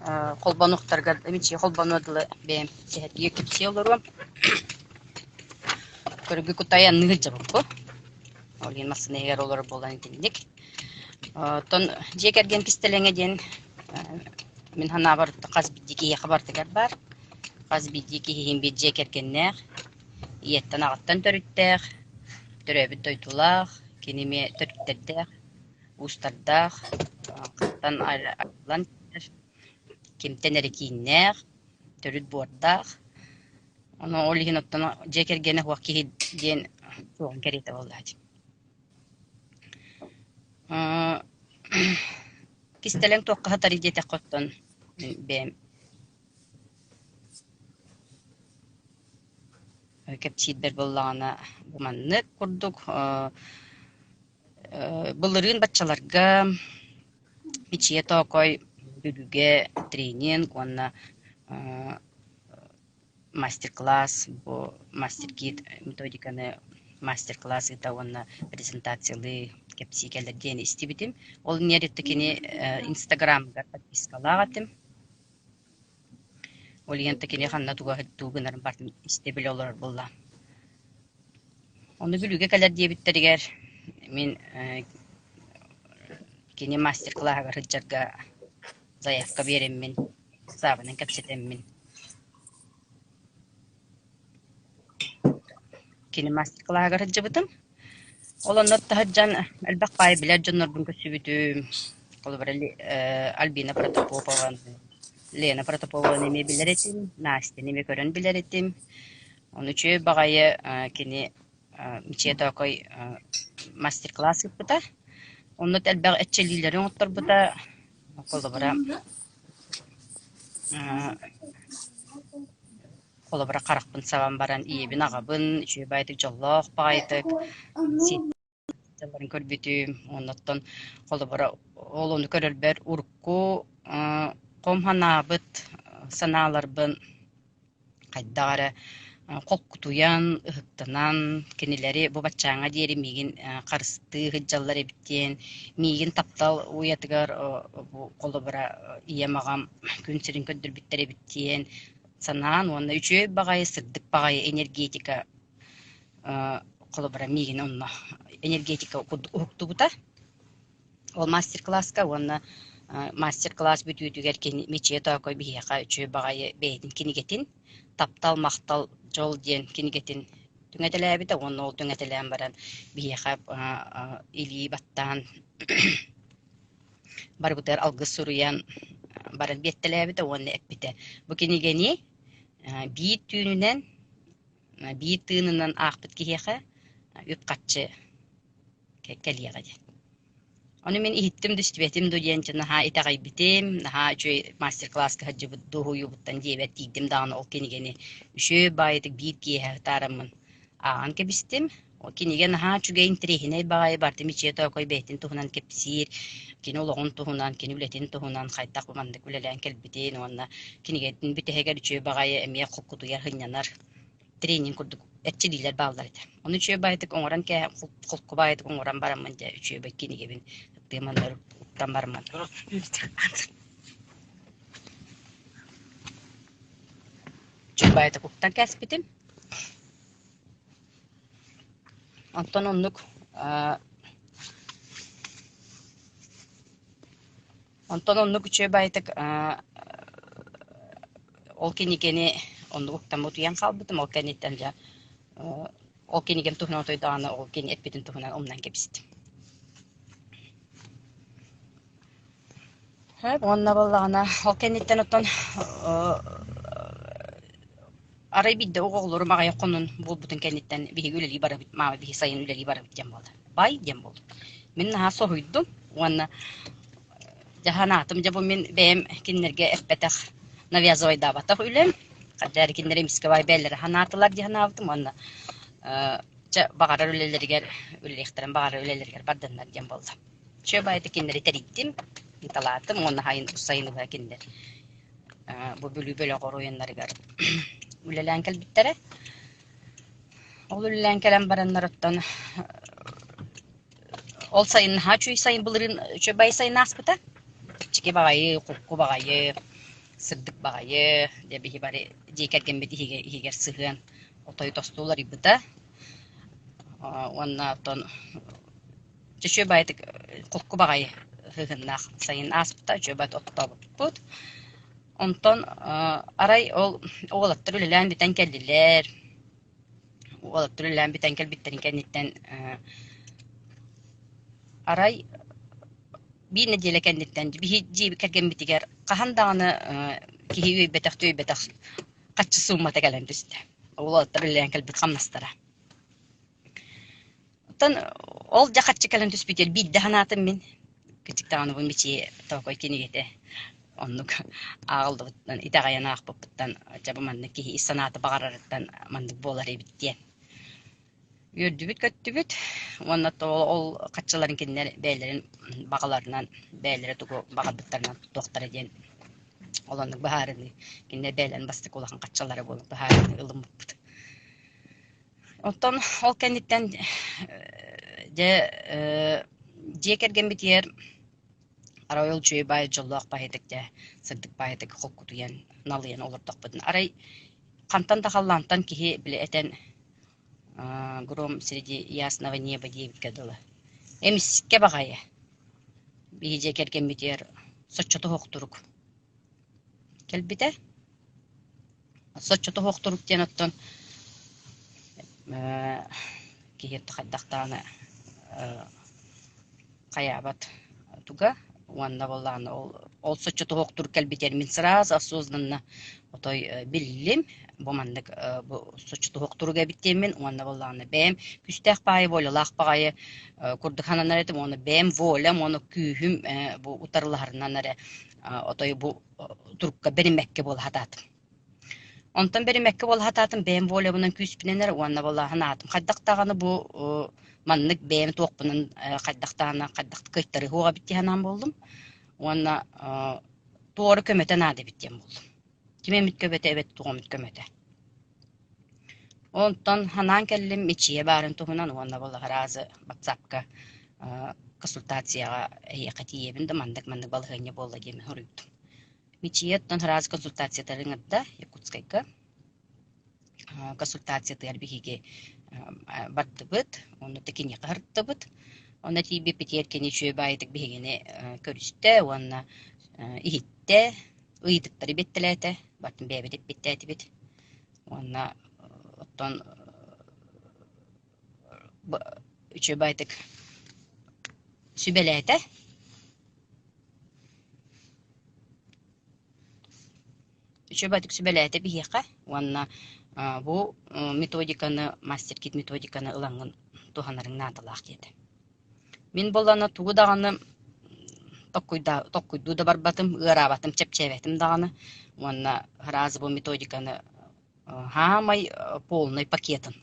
Холбонуохтарыгар эмиччи холбонуо дылы бэйэм сэһэргии кэпсии олоруом. Көргү кутай анныыр дьабыкку. Ол иһин массыына иһигэр олорор буолан итинник. Оттон дьиэ кэргэн кистэлэҥэ диэн мин санаабар хас биирдии киһиэхэ барытыгар баар. Хас биирдии киһи иһин биир дьиэ кэргэннээх, ийэттэн-аҕаттан төрүттээх, төрөөбүт дойдулаах, кини эмиэ төрүттэрдээх, уустардаах, хантан айыллан кимтэн эрэ кииннээх, төрүт буордаах. Ону ол иһин оттон дьиэ кэргэнэ суох киһи диэн суоҕун кэриэтэ буоллаҕа дии. Кистэлэҥ туохха сытарый диэтэххэ оттон бэйэм кэпсиирбэр буоллаҕына бу маннык курдук Былырыын баччаларга Мичийэ Тоокой Бүлүүгэ тренинг уонна мастер-класс бу мастер-гид методиканы мастер-класс ыыта уонна презентациялыы кэпсии кэлэр диэн истибитим. Ол инньэ кини инстаграмыгар подпискалаах этим. Ол иһин кини ханна туга тугу гынарын барытын истэ билэ олорор буолла. Ону Бүлүүгэ кэлэр диэбиттэригэр мин кини мастер-клаһыгар сылдьарга заявка биэрэммин, Саабанан кэпсэтэммин кини мастер-клаһыгар сылдьыбытым. Ол онно таһырдьан элбэх баайы билэр дьоннорбун көрсүбүтүм. Холобура, Альбина Протопопованы, Лена Протопованы эмиэ билэр этим, Настяны эмиэ көрөн билэр этим. Ону үчүгэй баҕайы кини Мичийэ Тоокой мастер-класс ыыппыта. Онно элбэх эрчиллиилэри оҥотторбута. Холобура, холобура харахпын сабан баран ийэбин, аҕабын үчүгэй баҕайытык дьоллоох баҕайытык сылдьалларын көрбүтүм. Оннуттан холобура ол ону көрөрбөр урукку хом санаабыт санааларбын хайдах эрэ холкутуйан, ыһыктынан, кинилэри бу баччааҥҥа диэри миигин харыстыы сылдьаллар эбит диэн, миигин таптал уйатыгар бу холобура ийэм аҕам күн сирин көрдөрбүттэр эбит диэн санаан уонна үчүгэй баҕайы, сырдык баҕайы энергетика холобура миигин онно энергетика курдук уһуктубута. Ол мастер-класска уонна мастер-класс бүтүүтүгэр кини Мичийэ Тоокой биһиэхэ үчүгэй баҕайы бэйэтин кинигэтин «Таптал, махтал, дьол» диэн кинигэтин түҥэтэлээбитэ уонна ол түҥэтэлээн баран биһиэхэ илии баттаан барыбытыгар алгыс суруйан баран биэртэлээбитэ уонна эппитэ: «Бу кинигэни биир түүнүнэн, биир тыынынан аахпыт киһиэхэ үп-харчы кэлиэҕэ диэн. Ону мин иһиттим да истибэтим дуу диэн дьэ наһаа итэҕэйбитим, наһаа үчүгэй мастер-класска сылдьыбыт дуоһуйуубуттан диэбэт тиийдим даҕаны ол кинигэни үчүгэй баайытык биир киэһэ ытаараммын ааҕан кэбистим. Ол кинигэ наһаа үчүгэй, интэриэһинэй баҕайы барыта Мичийэ Тоокой бэйэтин туһунан кэпсиир, кини олоҕун туһунан, кини үлэтин туһунан, хайдах бу маннык үлэлээн кэлбитин уонна кинигэтин бүтэһигэр үчүгэй баҕайы эмиэ холкутуйар, сынньанар тренинг курдук эрчиллиилэр бааллар этэ. Ону үчүгэй баайытык оҥорон кээ холку баайытык оҥорон бараммын дьэ үчүгэй кинигэбин тыаманнар уктан бараммын үчүгэй баайытык уктан кээспитим. Онтон оннук Онтон оннук үчүгэй баайытык ол кинигэни оннук уктан утуйан хаалбытым. Ол кэнниттэн дьэ ол кинигэм туһунан утуйдаҕына ол кини эппитин туһунан умнан кэбистим. Уонна буоллаҕына ол кэнниттэн оттон Арай биирдэ оҕолорум аҕыйах хонон буолбутун кэнниттэн биһиги үлэлии барабыт, маама биһи сайын үлэлии барабыт диэн буолла. Бай диэн буолла. Мин наһаа соһуйдум уонна дьэ санаатым, дьэ бу мин бэйэм кинилэргэ эппэтэх, навязывайдаабатах үлэм. Хадьаары кинилэр эмискэ бай бэйэлэрэ санаатылар дии санаабытым уонна чэ баҕарар үлэлэригэр үлэлиэхтэрин баҕарар үлэлэригэр бардыннар диэн буолла. Чэ баайда кинилэри тэрийдим, ыыталаатым уонна сайын сайын ыла кинилэр бу Бүлүү бөлөх оройуоннарыгар үлэлээн кэлбиттэрэ. Ол үлэлээн кэлэн бараннар оттон ол сайын наһаа үчүгэй сайын былырыын үчүгэй сайын ааспыта. Чэпчэки баҕайы, холку баҕайы. сырдык баҕайы, дьэ биһи бары дьиэ кэргэммит иһигэр сыһыан отой тосту уларыйбыта. Уонна оттон үчүгэй баҕайытык холку баҕайы сыһыаннаах сайын ааспыта, үчүгэй баҕайытык оттообуппут. Онтон арай ол уолаттар үлэлээн бүтэн кэллилэр. Уолаттар үлэлээн бүтэн кэлбиттэрин кэнниттэн арай биир нэдиэлэ кэнниттэн биһи дьиэ кэргэммитигэр хаһан даҕаны киһи үөйбэтэх-түөйбэтэх харчы сууммата кэлэн түстэ. Уолаттар үлэлээн кэлбит хамнастара. Оттон ол дьэ харчы кэлэн түспүтүгэр биирдэ санаатым мин. Кычык даҕаны бу Мичийэ Тоокой кинигэтэ оннук ааҕыллыбыттан, итэҕэйэн аахпыппыттан, дьэ бу маннык киһи ис санаата баҕарарыттан маннык буолар эбит диэн. Үөрдүбүт-көттүбүт уонна ол харчыларын кинилэр бэйэлэрин баҕаларынан, бэйэлэрэ тугу баҕарбыттарынан туттуохтара диэн ол оннук быһаарыныы кинилэр бэйэлэрин бастакы улахан харчылара буолан быһаарыныы ылыммыппыт. Оттон ол кэнниттэн дьэ дьиэ кэргэммитигэр арай ол үчүгэй баай дьоллоох баайытык дьэ сырдык баайытык холкутуйан налыйан олордохпутуна арай хантан да халлаантан киһи били этэн гром среди ясного неба диэбиккэ дылы эмискэ баҕайы биһи дьиэ кэргэммитигэр соччото суох турук кэлбитэ. Соччото суох турук диэн оттон киһи хайдах даҕаны хайаабат туга уонна буоллаҕына ол ол соччото суох турук кэлбитигэр мин сразу осознанно отой биллим бу маннык бу соччото суох турук эбит диэммин уонна буоллаҕына бэйэм күүстээх баҕайы волялаах баҕайы курдук сананар этим уонна бэйэм волям уонна күүһүм бу утарылаһарынан эрэ отой бу турукка бэриммэккэ буола сатаатым. Онтон бэриммэккэ буола сатаатым бэйэм волябынан күүспүнэн эрэ уонна буолааһын аатым. Хайдах даҕаны бу маннык бэйэм туохпунан хайдах даҕаны хайдах кыайтарыһыах эбит дии санаан буоллум. Уонна туора көмөтө наада эбит диэн буоллум. Ким эмит көмөтө эбит туох эмит көмөтө. Онтон санаан кэллим Мичийэ баарын туһунан уонна буоллаҕа ватсапка консультацияҕа эһиэхэ тиийэбин да маннык-маннык балаһыанньа буолла диэн суруйдум. Мичийэ оттон сразу консультациятары ыҥырда Якутскайга. Консультациятыгар биһиги бардыбыт, онно да киниэхэ сырыттыбыт. Онно тиийбиппитигэр кини үчүгэй баайытык биһигини көрүстэ уонна иһиттэ, ыйытыктары биэртэлээтэ, бартын бэйэбит эппиттээтибит. Уонна оттон үчүгэй баайытык сүбэлээтэ. Үчүгэй баайытык сүбэлээтэ биһиэхэ уонна бу методиканы, мастер-кит методиканы ылаҥҥын туһанарыҥ наадалаах диэтэ. Мин буоллаҕына тугу даҕаны толкуйдуу да барбатым, ыараабатым, чэпчээбэтим даҕаны уонна сразу бу методиканы саамай полный пакетын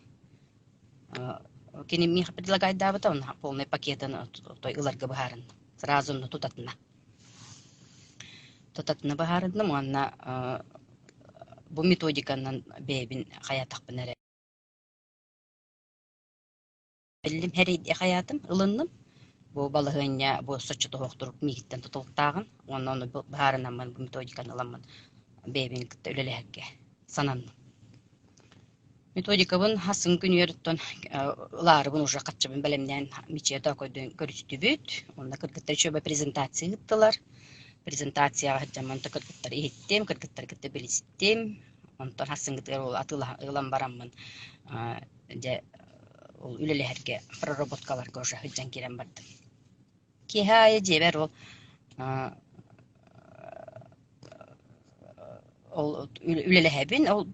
кини миэхэ предлагайдаабыта онно полный пакетын той ыларга быһаарынным сразу онно тутатына тутатына быһаарынным уонна бу методиканан бэйэбин хайаатахпына эрэ Биллим эрэйдиэх айаатым, ылынным. Бу балаһыанньа бу соччото суох турук миигиттэн тутулуктааҕын уонна ону быһаарынаммын бу методиканы ыламмын бэйэбин кытта үлэлэһэргэ сананным. Методикабын хасын күнүгэр оттон ылаарыбын уже хаччыбын бэлэмнээн Мичийэ Тоокойдуун көрүстүбүт. Уонна кыргыттар үчүгэй презентация ыыттылар. Презентацияҕа сылдьаммын кыргыттары иһиттим, кыргыттары кытта билистим. Онтон хассыҥҥытыгар ол атыылаһан ылан бараммын дьэ ол үлэлэһэргэ проработкаларга уже сылдьан киирэн бардым. Киэһэ аайы дьиэбэр ол ол үлэлэһэбин ол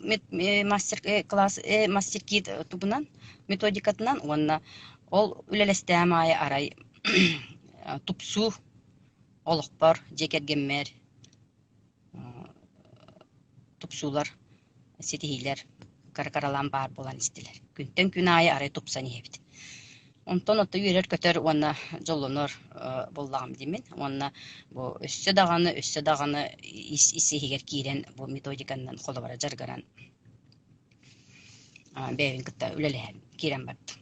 мастер класс мастер-кит тугунан методикатынан уонна ол үлэлэстэҕим аайы арай тупсуу олохпор дьиэ кэргэммэр тупсуулар ситиһиилэр кыра-кыралаан баар буолан истилэр. Күнтэн күн аайы арай тупсан иһэбит. Онтон ото үөрэр-көтөр уонна дьоллонор буоллаҕым диимин. Уонна бу өссө даҕаны, өссө даҕаны ис ис иһигэр киирэн бу методиканан холобура дьарыгыран бэйэбин кытта үлэлэһэн киирэн бардым.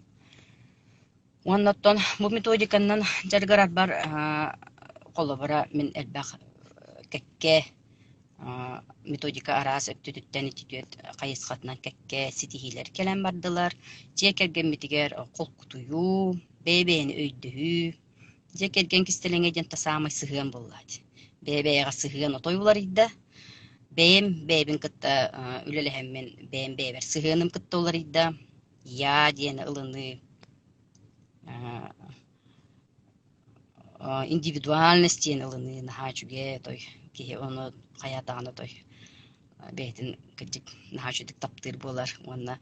Уонна оттон бу методиканан дьарыгырарбар холобура мин элбэх кэккэ. Методика араас өттүтүттэн ити түөрт хайысхатынан кэккэ ситиһиилэр кэлэн бардылар. Дьиэ кэргэммитигэр холкутуйуу, бэйэ-бэйэни өйдөһүү, дьиэ кэргэн кистэлэҥэ диэн та саамай сыһыан буоллаат. Бэйэ-бэйэҕэ сыһыан отой уларыйда. Бэйэм бэйэбин кытта үлэлэһэммин бэйэм бэйэбэр сыһыаным кытта уларыйда. Я диэни ылыныы индивидуальность диэн ылыныы наһаа үчүгэй отой киһи ону хайаатаҕына отой бэйэтин кырдьык наһаа үчүгдүк таптыыр буолар уонна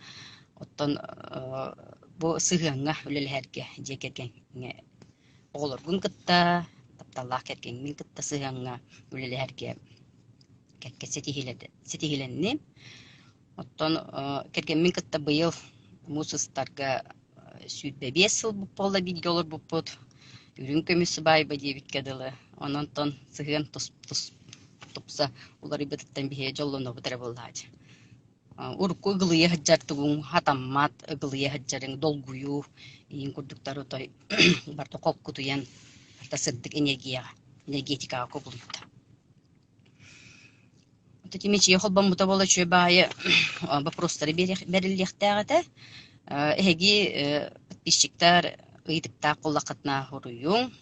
оттон бу сыһыаҥҥа үлэлэһэргэ дьиэ кэргэҥҥэ оҕолоргун кытта тапталлаах кэргэҥҥин кытта сыһыаҥҥа үлэлэһэргэ кэккэ ситиһилэнним. Оттон кэргэммин кытта быйыл муус устарга 25 сылбыт буолла бииргэ олорбуппут. Үрүҥ көмүс сыбаайба диэбиккэ дылы. Онон сыһыан тупса уларыйбытыттан биһиги дьоллонобут эрэ буоллааччы. Урукку ыгылыйа сылдьар тугуҥ хатаммат, ыгылыйа сылдьарыҥ долгуйуу иин курдуктар отой барыта холкутуйан, барыта сырдык энергияҕа, энергетикаҕа кубулуйда. Мичийэ холбоммута буола үчүгэй баайы боппуруостары бэриллиэхтээх этэ. Эһиги подписчиктар ыйытыктаах буоллаххытына суруйуҥ.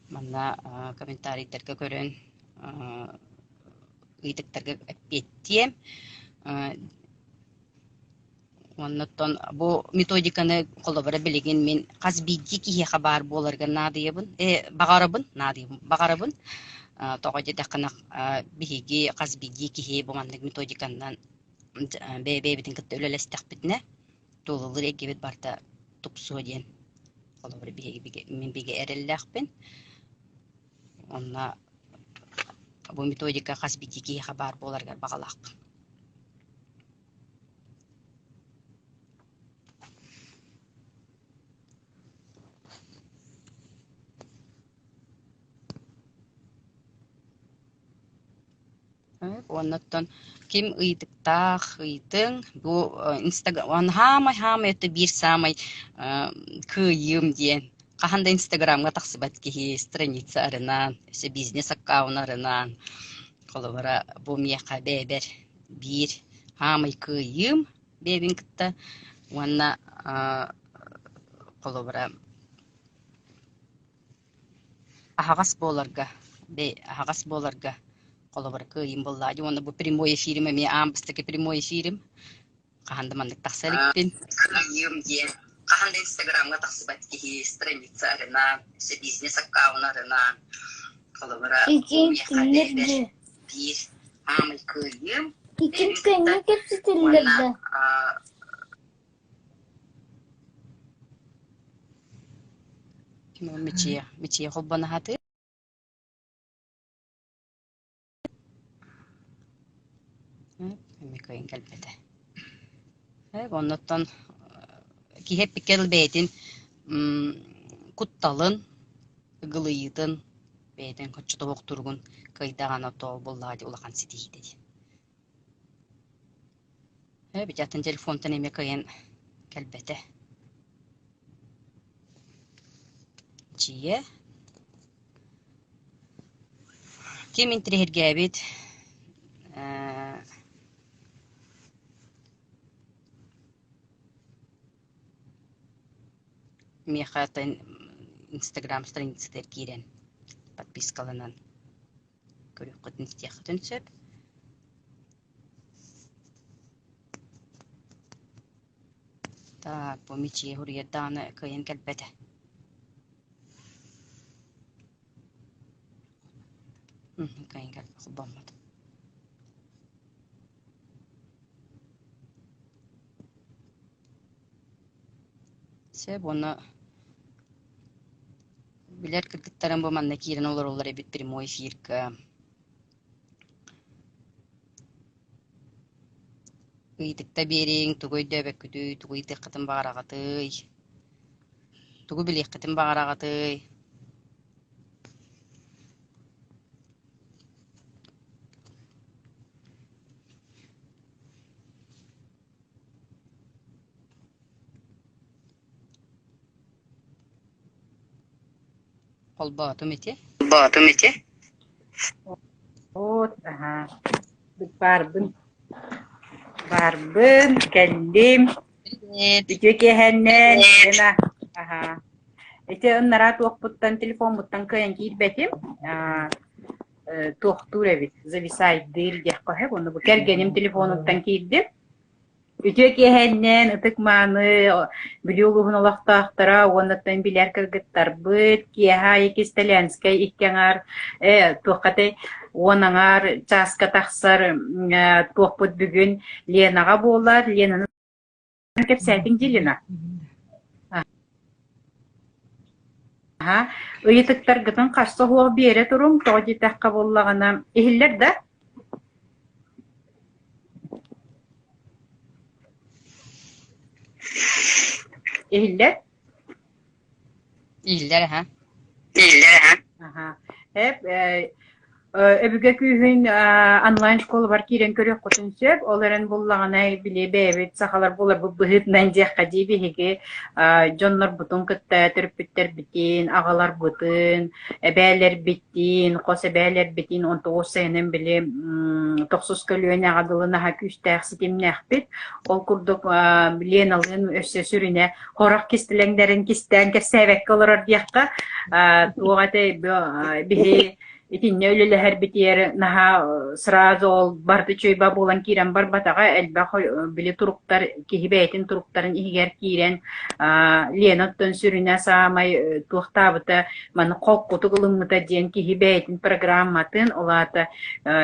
Манна комментарийдарга көрөн ыйытыктарга эппиэттиэм. Уонна оттон бу методиканы холобура билигин мин хас биирдии киһиэхэ баар буоларыгар наадыйабын, баҕарабын, наадыйабын, баҕарабын. Тоҕо диэтэххинэ, биһиги хас биирдии киһи бу маннык методиканнан бэйэ-бэйэбитин кытта үлэлэстэхпитинэ, туолуллар эйгэбит барыта тупсуо диэн холобура биһиги мин бигэ эрэллээхпин. Онно бу методика хас биирдии киһиэхэ баар буоларыгар баҕалаахпын. Уонна оттон ким ыйытыктаах ыйытыҥ, бу инстаграм хаамай-хаамай это биир саамай кыайыым диэн хаһан да инстаграмҥа тахсыбат киһи страница арынан, өссө бизнес аккаунт арынан, холобура бу миэхэ бэйэбэр биир хаамай кыайыым бэйэбин кытта уонна холобура аһаҕас буоларга аһаҕас буоларга холобура кыайыым буоллаҕа дии уонна бу прямой эфирим эмиэ аан бастакы прямой эфирим хаһан да маннык тахса иликпин. Кыайыым диэн хаһан да инстаграмҥа тахсыбат киһи страница арынан, өссө бизнес аккаунт арынан, холобура Иккин миэхэ биир хаамай кыайыым Иккин тэҥҥэ кэпсэтэллэр уонна да? Мичийэ Мичийэ холбоно сатыыр. Эмиэ кыайан кэлбэтэ. Оннуттан киһи эппиккэ дылы бэйэтин кутталын, ыгылыйыытын, бэйэтин хоччотоһуох туругун кыайдаҕына то буоллаҕа дии улахан ситиһиитэ дии. Бити атын телефонтан эмиэ кыайан кэлбэтэ. Чиэ Ким интириэһиргээбит миэхэ инстаграм страницатыгар киирэн подпискаланан көрүөххүтүн истиэххитин сөп. Так, бу Мичийэ суруйар даҕаны кыайан кэлбэтэ. Кыайан кэлбэт холбоммот. Сөп уонна билэр кыргыттарым бу манна киирэн олороллор эбит прямой эфирга. Ыйытыкта биэриҥ, тугу өйдөөбөккүтүй, тугу ыйытыаххытын баҕараҕытый, тугу билиэххитин баҕараҕытый? Холбоотум ити. Боотум ити. Вот, ага. Баарбын. Баарбын, кэллим. Привет. Үтүө киэһэннэн, Лена. Аһаа. Ити ыннараа туохпуттан, телефоммуттан кыайан киирбэтим. Аа, туохтуур эбит, зависайдыыр диэххэ сөп. Онно бу кэргэним телефонуттан киирдим. Үтүө киэһэннэн, ытык-мааны Бүлүү улууһун олохтоохторо уонна билэр кыргыттарбыт киэһэ аайы Кистэлээнскэй икки аҥаар туохха этэй уон аҥаар чааска тахсар туохпут бүгүн Ленаҕа буолар. Ленаны кэпсээтиҥ дии, Лена? Аһа, ыйытыктаргытын харса суох биэрэ туруҥ, тоҕо диэтэххэ буоллаҕына, иһиллэр да? Иһиллэр? Иһиллэр аһа. Аха. Эп, Өбүгэ күүһүн онлайн школабар киирэн көрүөххүтүн сөп. Ол эрэн буллаҕына били бэйэбит сахалар буоларбыт быһыытынан диэххэ дии биһиги дьоннорбутун кытта төрөппүттэрбитин, аҕаларбытын, эбээлэрбитин, хос эбээлэрбитин 19 сайынын били тохсус көлүөнэҕэ дылы наһаа күүстээх ситимнээхпит. Ол курдук Леналыын өссө сүрүнэ хорох кистэлэҥнэрин кистээн кэпсээбэккэ олорор диэххэ туох этэй биһи итиннэ үлэлэһэрбитигэр наһаа сразу ол барыта үчүгэй буолан киирэн барбатаҕа элбэх били туруктар киһи бэйэтин туруктарын иһигэр киирэн Лена оттон сүрүнэ саамай туохтаабыта маны холкутук ылыммыта диэн киһи бэйэтин программатын ол аата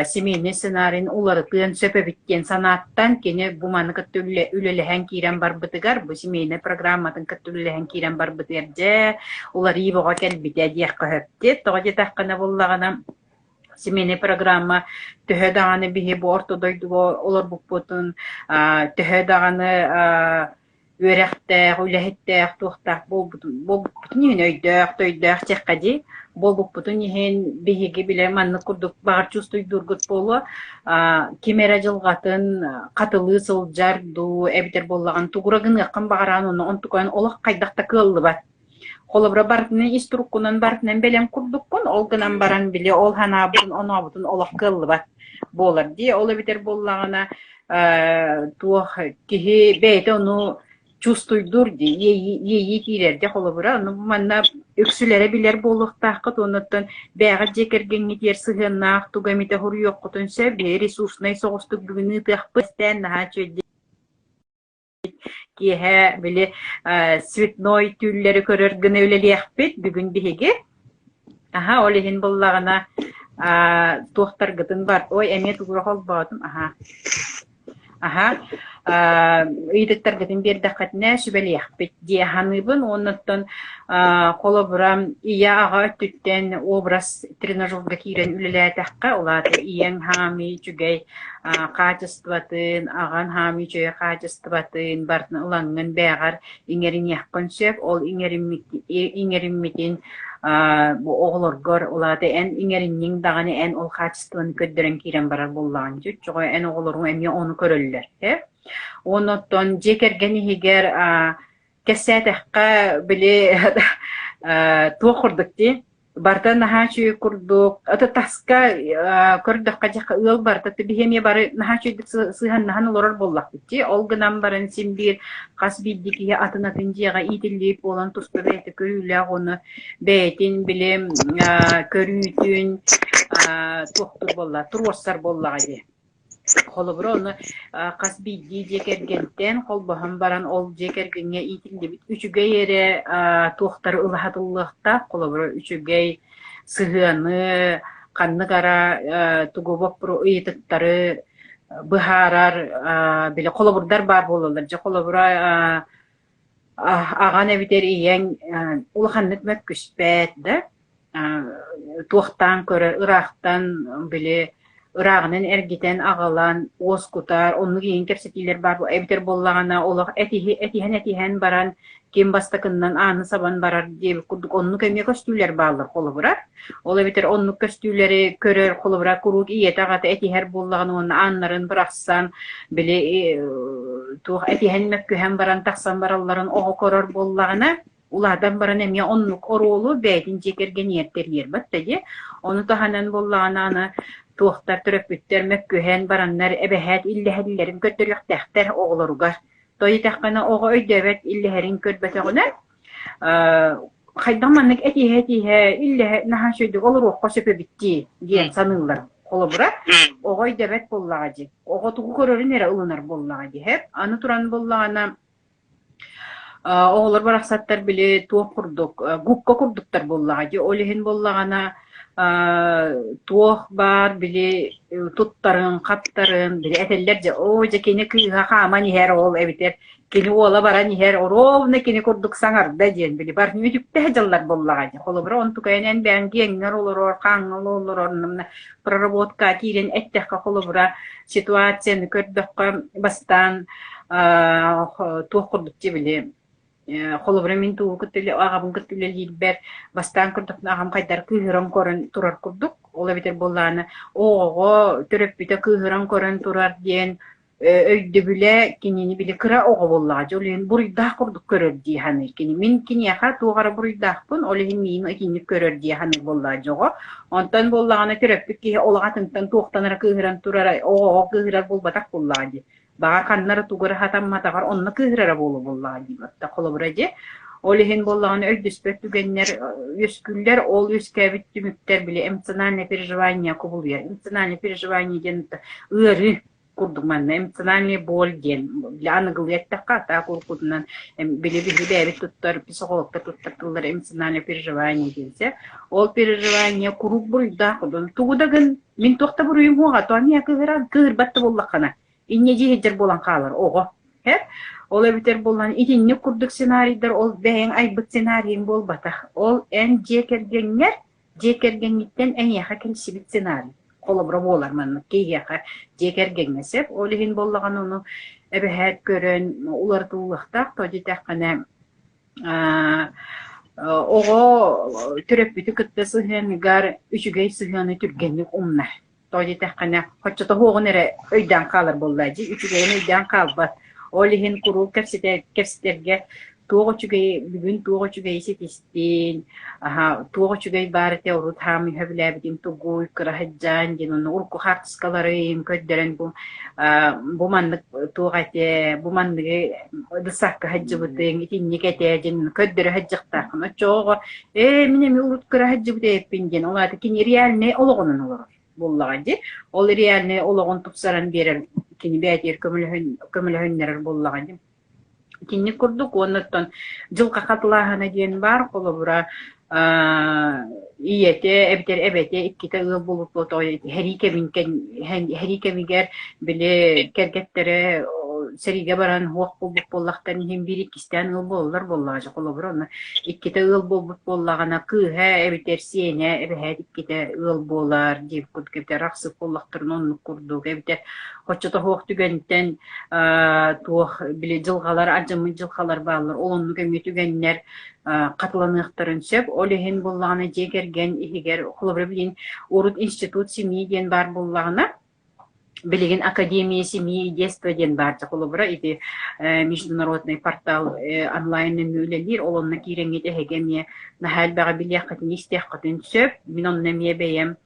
семейный сценарийын уларытыан сөп эбит диэн санааттан кини бу маны кытта үлэлэһэн киирэн барбытыгар бу семейный программатын кытта үлэлэһэн киирэн барбытыгар дьэ уларыы бөҕө кэлбитэ диэххэ сөп Тоҕо диэтэххинэ буоллаҕына семейный программа төһө даҕаны биһи бу орто дойдуга олорбуппутун, төһө даҕаны үөрэхтээх, үлэһиттээх, туохтаах буолбутун буолбуппутун иһин өйдөөх, төйдөөх диэххэ дии, буолбуппутун иһин биһиги бile маннык курдук баҕар чувствуйдуургут буолуо, ким эрэ дьылҕатын хатылыы сылдьар дуу, эбэтэр буоллаҕына тугура гыныаххын баҕараҕын уонна онтукайын олох хайдах да кыаллыбат. Холобура, барытынан ис туруккунан барытынан бэлэм курдуккун, ол гынан баран били ол санаабытын, онообутун олох кыаллыбат буолар дии. Ол эбэтэр буоллаҕына, туох киһи бэйэтэ ону чувствуйдуур дии, иэйии киирэр дии холобура. Ону манна үксүлэрэ билэр буолуохтааххыт уонна оттон бэйэҕит дьиэ кэргэҥҥитигэр сыһыаннаах тугу эмитэ суруйуоххутун сөп. Биһиги ресурснай соҕустук бүгүн ыытыахпыт. Наһаа үчүгэй Киэһэ били цветной түүллэри көрөр гына үлэлиэхпит бүгүн биһиги. Аһа, ол иһин буллаҕына туохтаргытын бар. Ой, эмиэ тугура холбоотум. Аһа. Аһа. Ыйытыктаргытын биэрдэххитинэ сүбэлиэхпит дии саныыбын. Уонна оттон холобура ийэ-аҕа өттүттэн образ тренажерга киирэн үлэлээтэххэ, ол аата ийэҥ хаамыы үчүгэй хаачыстыбатын, аҕан хаамыы үчүгэй хаачыстыбатын барытын ылаҥҥын бэйэҕэр иҥэриниэххин сөп. Ол иҥэриммитин бу оҕолоргор, ол аата эн иҥэринниҥ даҕаны эн ол хаачыстыбаны көрдөрөн киирэн барар буоллаҕыҥ дии. Оччоҕо эн оҕолоруҥ эмиэ ону көрөллөр. Уонна оттон дьиэ кэргэн иһигэр кэпсээтэххэ, били туох курдук дии, барыта наһаа үчүгэй курдук, ата таска көрдөххө дьэ ыал барыта биһи эмиэ бары наһаа үчүгэйдик сыһыаннаһан олорор буоллахпыт дии. Ол гынан баран син биир хас биирдии киһи атын-атын дьиэҕэ иитиллибит буолан туспа бэйэтэ көрүүлээх уонна бэйэтин били көрүүтүн туохтуур буолла, туруорсар буоллаҕа дии. Холобура, ону хас биирдии дьиэ кэргэнтэн холбоһон баран ол дьиэ кэргэҥҥэ иитиллибит үчүгэй эрэ туохтары ылаһатыллыахтаах. Холобура, үчүгэй сыһыаны, ханнык ара тугу ыйытыктары быһаарар били холобурдар баар буолаллар. Дьэ, холобура, Аҕан эбэтэр ийэҥ улаханнык мөккүспэт да, туохтаан көрөр, ыраахтан били ырааҕынан эргитэн аҕалан уоскутар, оннук иһин кэпсэтиилэр баар эбэтэр буоллаҕына олох этиһэн-этиһэн баран ким бастакыннан ааны сабан барар диэбит курдук оннук эмиэ көстүүлэр бааллар холобура. Ол эбэтэр оннук көстүүлэри көрөр холобура куруук ийэтэ-аҕата этиһэр буоллаҕына уонна ааннарын бырахсан били туох этиһэн мөккүһэн баран тахсан баралларын оҕо көрөр буоллаҕына улаатан баран эмиэ оннук оруолу бэйэтин дьиэ кэргэнигэр тэрийэр батта дии. Ону таһынан буоллаҕына аны туохтар төрөппүттэр мөккүһэн бараннар эбэһээт иллэһэллэрин көрдөрүөхтээхтэр оҕолоругар. Тоҕо диэтэххинэ оҕо өйдөөбөт иллэһэрин көрбөтөҕүнэ хайдах маннык этиһэ-этиһэ иллэһэ наһаа үчүгэйдик олоруохха сөп эбит дии диэн саныыллар. Холобура, оҕо өйдөөбөт буоллаҕа дии. Оҕо тугу көрөрүн эрэ ылынар буоллаҕа дии. Аны туран буоллаҕына Оҕолор барахсаттар били туох курдук, губка курдуктар буоллаҕа дии. Ол иһин буоллаҕына туох баар били туттарын, хаптарын били этэллэр дьэ, оо дьэ кини кыыһа хааман иһэр ол эбэтэр кини уола баран иһэр ровно кини курдук саҥарда диэн били бар үтүктэ сылдьаллар буоллаҕа дии. Холобура онтукайын эн бэйэҥ гиэҥҥэр олорор, хааҥҥа олорор проработка киирэн эттэххэ холобура ситуацияны көрдөххө бастаан туох курдук дии били холобура мин тугу кытта аҕабын кытта үлэлиирбэр бастаан көрдөхпүнэ аҕам хайдах кыыһыран көрөн турар курдук ол эбэтэр буоллаҕына оҕоҕо төрөппүтэ кыыһыран көрөн турар диэн өйдөбүлэ кинини били кыра оҕо буоллаҕа дьэ ол иһин буруйдаах курдук көрөр дии саныыр кини мин киниэхэ туох эрэ буруйдаахпын ол иһин миигин итинник көрөр дии саныыр буоллаҕа дьэ оҕо онтон буоллаҕына төрөппүт киһи олох атынтан туохтан эрэ кыыһыран турара оҕоҕо кыыһырар буолбатах буоллаҕа дии баҕар ханна эрэ тугу эрэ сатамматаҕар онно кыыһырара буолуо буоллаҕа дии холобура дии ол иһин буоллаҕына өйдөспөт түгэннэр үөскүүллэр ол үөскээбит түмүктэр били эмоциональное переживание кубулуйар эмоциональное переживание диэн ыарыы курдук манна эмоциональный боль диэн били аныгылыы эттэххэ атаак уруккутунан били биһи бэйэбит туттар психологтар туттар тыллара эмоциональное переживание диэн сэ ол переживание куруук буруйдаах тугу да гын мин туох да буруйум суоҕа то эмиэ кыыһыран кыыһырбат да буоллаххына инньэ дии сылдьар буолан хаалар оҕо һэ ол эбэтэр буоллан итинник курдук сценарийдар ол бэйэҥ айбыт сценарийыҥ буолбатах ол эн дьиэ кэргэҥҥэр Дьиэ кэргэҥҥиттэн эйиэхэ кэлсибит сценарий холобура буолар маннык киһиэхэ дьиэ кэргэҥҥэ сөп. Ол иһин буоллаҕына ону эбэһээт көрөн уларытыллыахтаах тоҕо диэтэххинэ оҕо төрөппүтү кытта сыһыаныгар үчүгэй сыһыаны түргэнник умнар. Тоҕо диэтэххинэ, оччотоһуоҕун эрэ өйдөөн хаалар буолла дии, үчүгэйин өйдөөн хаалбат. Ол иһин куруук кэпсэтэ кэпсэтэргэ туох үчүгэйи бүгүн туох үчүгэйи ситистин, аһа туох үчүгэй баар этэ урут хаамыы сөбүлээбитиҥ тугуй, кыра сылдьан диэн онно урукку хаартыскаларын көрдөрөн бу бу маннык туох этэ, бу манныгы дысаакка сылдьыбытыҥ, итинник этэ диэн көрдөрө сылдьыахтааххын. Оччоҕо ээ, мин эмиэ урут кыра сылдьыбыт эбиппин диэн, ол аата кини реальнай олоҕунан олорор буоллаҕа дии. Ол реальнай олоҕун тупсаран биэрэр кини бэйэтигэр көмөлөһөн көмөлөһүннэрэр буоллаҕа дии. Итинник курдук уонна оттон дьылҕа хатылааһына диэн баар, холобура, ийэтэ эбэтэр эбэтэ иккитэ ыал буолбут сэрии кэмин сэрии кэмигэр били кэргэттэрэ сэриигэ баран уох буолбут буоллахтарын иһин биир иккистээн ыал буолаллар буоллаҕа дьэ холобура онно иккитэ ыал буолбут буоллаҕына кыыһа эбэтэр сиэнэ эбэһээт иккитэ ыал буолар диэбит курдук эбэтэр арахсыы буоллахтарына оннук курдук эбэтэр оччотоһуох түгэнтэн туох били дьылҕалар алдьаммыт дьылҕалар бааллар ол оннук эмиэ түгэннэр хатыланыахтарын сөп. Ол иһин буоллаҕына дьиэ кэргэн иһигэр холобура билигин урут институт семьи диэн баар буоллаҕына билигин Академия семьи и детства диэн баар дьэ холобура ити международный портал онлайн нөҥүө үлэлиир ол онно киирэҥҥит эһиги эмиэ наһаа элбэҕи билиэххитин истиэххитин сөп мин онно эмиэ бэйэм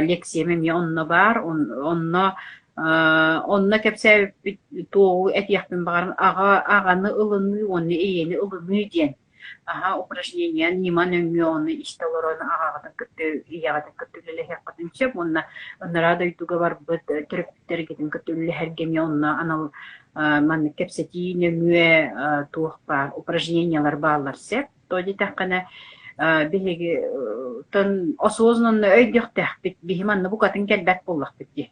лекциям эмиэ онно баар онно онно кэпсээбиппит туоҕу этиэхпин баҕаран аҕа аҕаны ылыныы уонна ийэни ылыныы диэн аһа упражнение ньыма нөҥүө ону истэ олорон аҕаҕытын кытта ийэҕитин кытта үлэлэһиэххитин сөп уонна ынараа дойдуга барбыт төрөппүттэргитин кытта үлэлэһэргэ эмиэ онно анал маннык кэпсэтии нөҥүө туох баар упражнениелар бааллар сөп то диэтэххинэ биһиги осознанно өйдүөхтээхпит биһи манна букатын кэлбэт буоллахпыт дии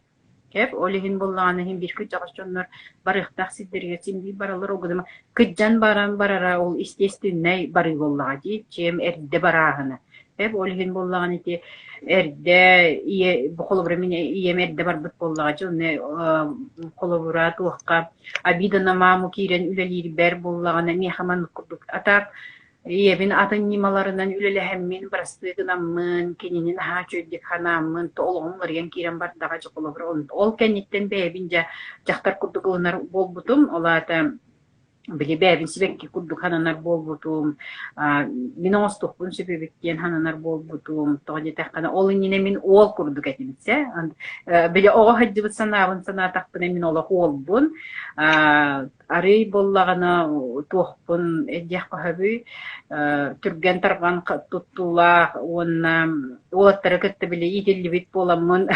Кэп, ол иһин буоллаҕына иһин биир кырдьаҕас дьоннор барыахтаах сирдэригэр син биир бараллар ол гынан кырдьан баран барара ол естественнэй барыы буоллаҕа дии, чем эрдэ барааһына. Эп ол иһин буоллаҕына ити эрдэ ийэ холобура мин ийэм эрдэ барбыт буоллаҕа дии, онно холобура туохха обида на маму киирэн үлэлиирбэр буоллаҕына миэхэ маннык курдук а так Ийэбин атын ньымаларынан үлэлэһэммин, бырастыы гынаммын, кинини наһаа үчүгэйдик санааммын, олоҕум уларыйан киирэн бардаҕа дьэ холобура ол кэнниттэн бэйэбин дьэ дьахтар курдук ылынар буолбутум. Ол аата Били бэйэбин сибэкки курдук сананар буолбутум, мин оҥостуохпун сөп эбит диэн сананар буолбутум. Тоҕо диэтэххинэ, ол иннинэ мин уол курдук этим сэ. Били оҕо сылдьыбыт санаабын санаатахпына мин олох уолбун. Арыый буоллаҕына туохпун диэххэ сөбүй, түргэн-тарҕан туттуулаах уонна уолаттары кытта били иитиллибит буоламмын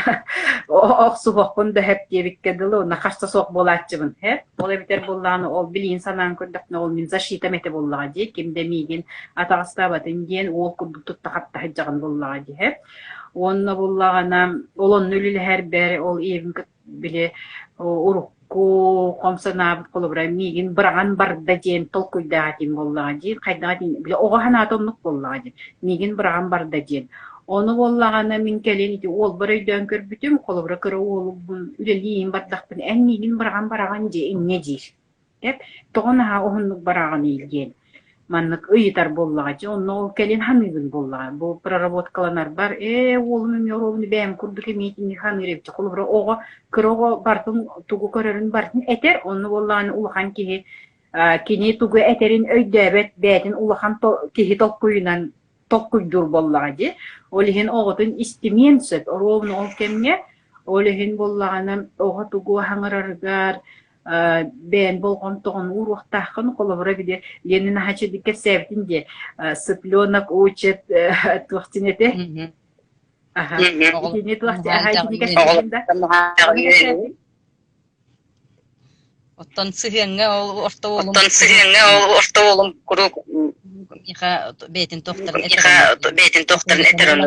охсуһуохпун да сөп диэбиккэ дылы уонна харса суох буолааччыбын һэ. Ол эбэтэр буоллаҕына ол билиин санаан көрдөхпүнэ ол мин защитам этэ буоллаҕа дии, ким да миигин атаҕастаабатын диэн уол курдук тутта-хапта сылдьаҕын буоллаҕа дии һэ. Уонна буоллаҕына ол онно үлэлэһэрбэр ол ийэбин кытта били урукку хом санаабыт холобура миигин быраҕан барда диэн толкуйдаах этим буоллаҕа дии хайдах этим били оҕо санаата оннук буоллаҕа дии миигин быраҕан барда диэн ону буоллаҕына мин кэлин ити уолбар өйдөөн көрбүтүм холобура кыра уолубун үлэлиин бардахпына эн миигин быраҕан бараҕын дии инньэ диир Эп, тоҕо наһаа уһуннук бараҕыный диэн маннык ыйытар буоллаҕа дьэ онно ол кэлин саныыбын буоллаҕа бу проработкаланарбар ээ уолум эмиэ оруобуну бэйэм курдук эмиэ итинник саныыр эбит холобура оҕо кыра оҕо барытын тугу көрөрүн барытын этэр онно буоллаҕына улахан киһи кини тугу этэрин өйдөөбөт бэйэтин улахан киһи толкуйунан толкуйдуур буоллаҕа дии. Ол иһин оҕотун истимиэн сөп. Оруобуна ол кэмҥэ ол иһин буоллаҕына оҕо тугу аһаҥырарыгар бэйэн болҕомтоҕун ууруохтааххын холобура били Ленин Ахачидик кэпсээбитин дии цыпленок учит туох дьин этэ аха итини туох аха итини кэпсээбитин да Оттон сыһыаҥҥа ол орто уолум Оттон сыһыаҥҥа ол орто уолум куруук миэхэ бэйэтин туохтарын миэхэ бэйэтин туохтарын этэр ону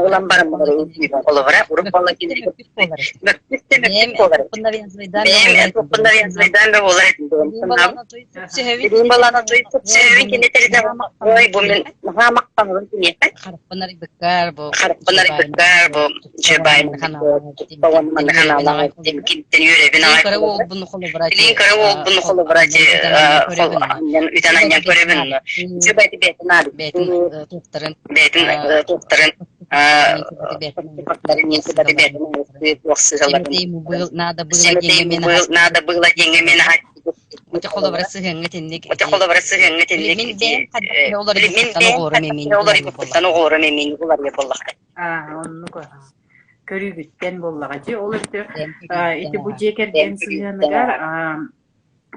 ылан баран холобура урут буолла мөккүс да мөккүс буолар бэйэм туохпун да буолар сөһөбүн кини тэритэ ой бу мин наһаа махтанабын киниэхэ харахпын арыйбыккар бу харахпын арыйбыккар бу Билигин кыра уолбун холобура үтэн анньан көрөбүн бэйэтин туохтарын бэйэтин туохтарын надо было диэҥҥэ мин Ити холобура сыһыаҥҥа итинник Ити холобура сыһыаҥҥа итинник мин бэйэм хайдах олорбуттан олорбуттан оҕолорум эмиин уларыйа буоллахтар Аа, оннук аһа. Көрүүгүттэн буоллаҕа дии. Ол өттө ити бу дьиэ кэргэн сыһыаныгар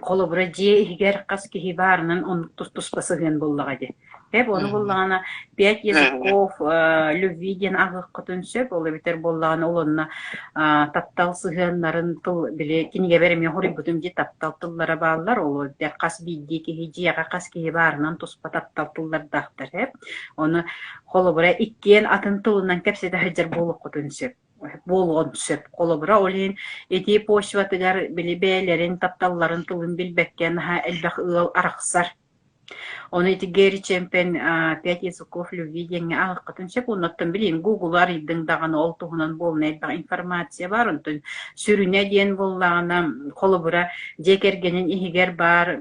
холобура дьиэ иһигэр хас киһи баарынан оннук тус-туспа сыһыан буоллаҕа дии. Эп ону буоллаҕына пять языков любви диэн ааҕыаххытын сөп. Ол эбэтэр буоллаҕына ол онно таптал сыһыаннарын тыл били кинигэбэр эмиэ хоруйбутум дии таптал тыллара бааллар. Ол эбэтэр хас биирдии киһи дьиэҕэ хас киһи баарынан туспа таптал тыллардаахтар эп. Ону Холобура, иккиэн атын тылынан кэпсэтэ сылдьар буолуоххутун сөп буолуон сөп. Холобура, ол иһин ити почватыгар били бэйэлэрин тапталларын тылын билбэккэ наһаа элбэх ыал арахсар. Ону ити Гэри Чемпен «Пять языков любви» диэҥҥэ ааҕыаххытын сөп. Оннуттан билигин Google арыйдыҥ даҕаны ол туһунан буолна элбэх информация баар. Онтон сүрүнэ диэн буоллаҕына, холобура, дьиэ кэргэнин иһигэр баар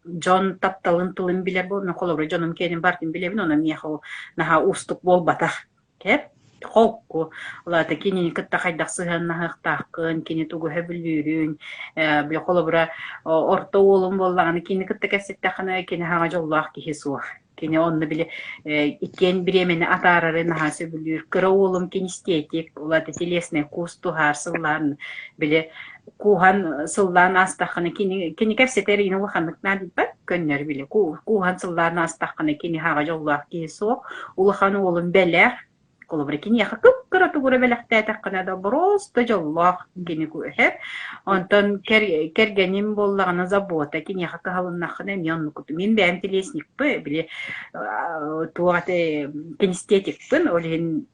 дьон тапталын тылын билэр буолан, холобура, дьонум киэнин барытын билэбин, онон миэхэ ол наһаа уустук буолбатах. Кэп холку. Ол аата кинини кытта хайдах сыһыаннаһыахтааххын, кини тугу сөбүлүүрүн, били холобура, орто уолум буоллаҕына, кинини кытта кэпсэттэххинэ, кини хаҥа дьоллоох киһи суох. Кини онно били иккиэн бириэмэни атаарары наһаа сөбүлүүр. Кыра уолум кинестетик, ол аата телесный куус туһаар сыллаан били кууһан сыллаан аастаххына кини кини кэпсэтэр иһин улаханнык наадыйбат көннөрү били кууһан сыллаан аастаххына кини хаҕа дьоллоох киһи суох улахан уолум бэлэх Холобура, киниэхэ кып-кыра тугура бэлэхтээтэххинэ да просто дьоллоох кини куһэр. Онтон кэргэним буоллаҕына забота, киниэхэ кыһалыннаххына эмиэ оннук. Мин бэйэм телесникпы, били туох этэ кинестетикпын, ол иһин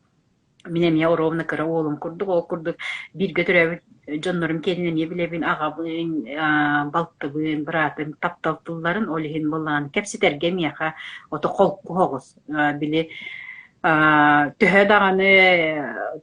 мин эмиэ оруобуна кыра уолум курдук, ол курдук бииргэ төрөөбүт дьоннорум киэнин эмиэ билэбин, аҕабын, балтыбын, быраатым таптал тылларын, ол иһин буоллаҕына кэпсэтэргэ миэхэ ото холку соҕус. Били төһө даҕаны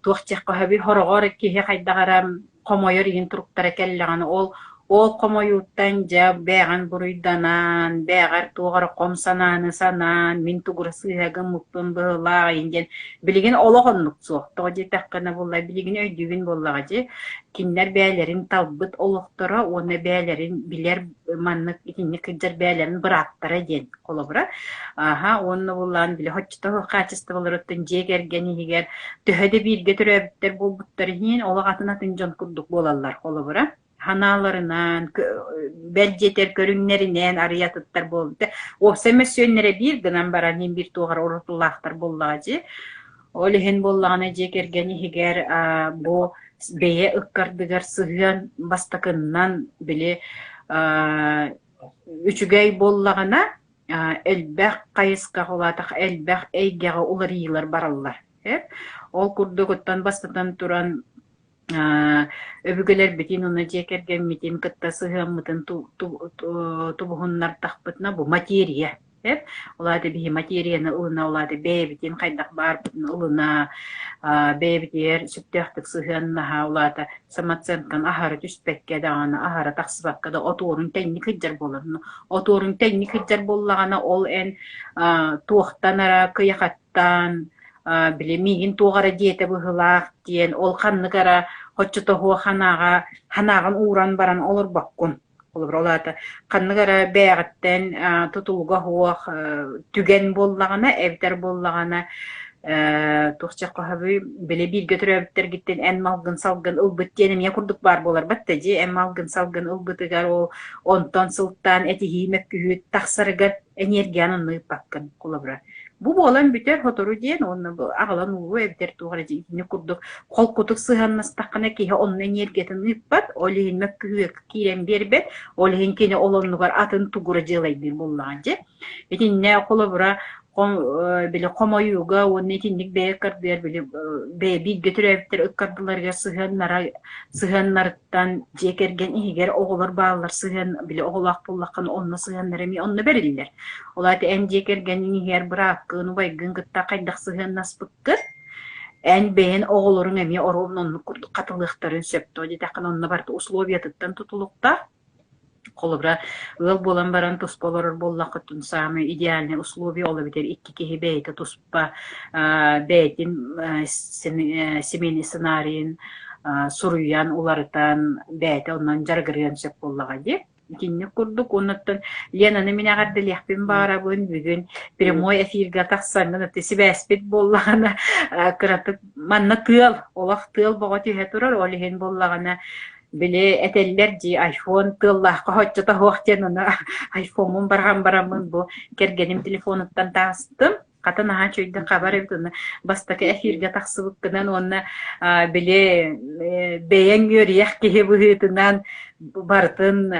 туох диэххэ сөбүй, сороҕор киһи хайдах эрэ хомойор иһин туруктара кэллэҕинэ, ол Ол хомойууттан дьэ бэйэҕин буруйданан, бэйэҕэр туох эрэ хом санааны санаан, мин тугура сыыһа гыммыппын быһыылаах иһин диэн билигин олох оннук суох. Тоҕо диэтэххинэ буолла билигин өйдүүгүн буоллаҕа дии, кинилэр бэйэлэрин талбыт олохторо уонна бэйэлэрин билэр маннык итинник сылдьар бэйэлэрин бырааптара диэн холобура. Аһа уонна буллаан били хоччото хаачыстыбаларыттан дьиэ кэргэн иһигэр төһө да бииргэ төрөөбүттэр буолбуттар иһин олох атын-атын дьон курдук буолаллар холобура. Ханааларынан, бэл диэтэр көрүҥнэринэн арыйа атыттар буолбута. Уопсай мөссүөннэрэ биир гынан баран иһин биир туох эрэ уратылаахтар буоллаҕа дии. Ол иһин буоллаҕына дьиэ кэргэн иһигэр бу бэйэ ыккардыгар сыһыан бастакыннан били үчүгэй буоллаҕына элбэх хайысхаҕа улаатах элбэх эйгэҕэ уларыйыылар бараллар. Ол курдук оттон бастатан туран өбүгэлэрбитин уонна дьиэ кэргэммитин кытта сыһыаммытын тубуһуннардахпытына бу материя эп ол аата биһи материяны ылына ол аата бэйэбитин хайдах баарбытын ылына бэйэбитигэр сөптөөхтүк сыһыаннаһа ол аата самооценканы аһара түспэккэ даҕаны аһара тахсыбакка да отуорун тэҥник сылдьар буолар отуорун тэҥник сылдьар буоллаҕына ол эн туохтан эрэ кыйахаттан били миигин туох эрэ диэтэ быһыылаах диэн ол ханнык эрэ хоччотоһуо ханаҕа ханаҕын ууран баран олорбоккун. Холобура, ол аата ханнык эрэ бэйэҕиттэн тутулуга суох түгэн буоллаҕына, эбэтэр буоллаҕына туох чеххоһобуй били бииргэ төрөөбүттэргиттэн эн малгын-салгын ылбыт диэн эмиэ курдук баар буоларбат да дии эн малгын-салгын ылбытыгар ол онтон сылтаан этиһии мөккүһүү тахсарыгар энергияны онно ыыппаккын холобура бу буолан бүтэр сотору диэн уонна аҕалан ууруо эбэтэр туох эрэ итини курдук холкутук сыһыаннастаххына киһи онно энергиятын ыыппат ол иһин мөккүһүө киирэн биэрбэт ол иһин кини ол оннугар атын тугура дьыалайдыыр буоллаҕа дьэ итиннэ холобура били хомойууга уонна итинник бэйэ ыккардыгар били бэйэ бииргэ төрөөбүттэр ыккардыларыгар сыһыаннара сыһыаннарыттан дьиэ кэргэн иһигэр оҕолор бааллар сыһыан били оҕолоох буоллаххына онно сыһыаннара эмиэ онно бэриллэр. Ол аата эн дьиэ кэргэниҥ иһигэр бырааккын, убайгын кытта хайдах сыһыаннаспыккын эн бэйэн оҕолоруҥ эмиэ оруобуна оннук курдук хатылыахтарын сөп дуо диэтэххинэ онно барыта условиятыттан тутулуктаах. Холобура, ыал буолан баран туспа олорор буоллаххытын саамай идеальнай условие ол эбэтэр икки киһи бэйэтэ туспа бэйэтин семейный сценарийын суруйан, уларытан бэйэтэ онон дьарыгырыан сөп буоллаҕа дии. Итинник курдук уоннаттан Ленаны мин эҕэрдэлиэхпин баҕарабын бүгүн прямой эфиргэ тахсаҥҥын ити сибээспит буоллаҕына кыратык манна тыал олох тыал боҕо түһэ турар ол иһин буоллаҕына били этэллэр дии айфон тыаллаахха соччото суох диэн ону айфоммун барҕан бараммын бу кэргэним телефонуттан таҕыстым хата наһаа үчүгэйдик хабар эбит уонна бастакы эфиргэ тахсыбыккынан уонна били бэйэҥ үөрүйэх киһи быһыытынан барытын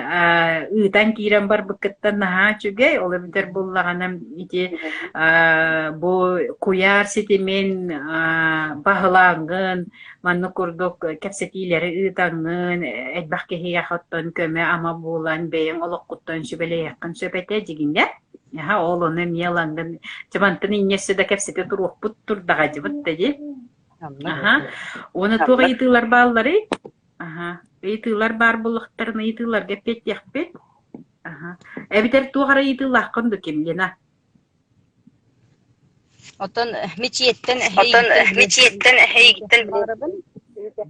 ыытан киирэн барбыккыттан наһаа үчүгэй ол эбэтэр буллаҕына ити бу куйаар ситимин баһылааҥҥын Маннык курдук кэпсэтиилэри ыытаҥҥын, элбэх киһиэхэ оттон көмө-ама буолан, бэйэҥ олоххуттан сүбэлэһиэххин сөп этэ дьигинэ. Аһа, ол ону эмиэ ылаҥҥын, дьэ мантан инньэ өссө да кэпсэтэ туруохпут турдаҕа дьыбыт да дии. Аха. Уонна туох ыйытыылар баалларый? Аха. Ыйытыылар баар буоллахтарына ыйытыыларга эппиэттиэхпит. Аха. Эбэтэр туох эрэ ыйытыылааххын дуу ким, Лена? Оттон Мичийэттэн Оттон Мичийэттэн эһэйигиттэн баҕарабын.